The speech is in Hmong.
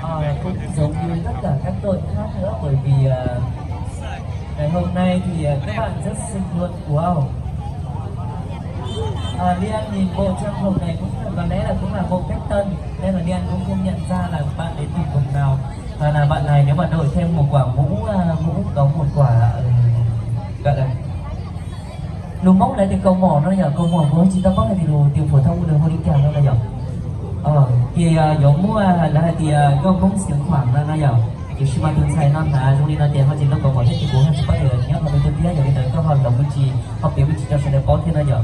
Ờ, cũng giống như tất cả các đội khác nữa, bởi vì, ờ, ngày hôm nay thì, ờ, các bạn rất xinh luôn. Wow. Ờ, Liên nhìn bộ trang phục này cũng có lẽ là cũng là bộ cách tân, nên là Liên cũng không nhận ra là bạn đến từ vùng nào. Và là bạn này nếu mà đội thêm một quả mũ, à, mũ có một quả, ừ, gọi là Lus Hmoob lawv tias kaus mom no yog, kaus mom kuv tsis tau paub hais tias lus tias phổ thông lawv hu li cas no na yog. Ces yuav muaj lawv hais tias nkauj Hmoob xeev khuam no no yog. Tiam sis mas tus ntxhais no hnav zoo li no ces ho tsis tau kaus mom thiab ces kuv ho tsis paub tias nyob qhov twg thiab, yog li ntawd koj ho los me ntsis ho piav me ntsis rau sawv daws paub thiab no yog.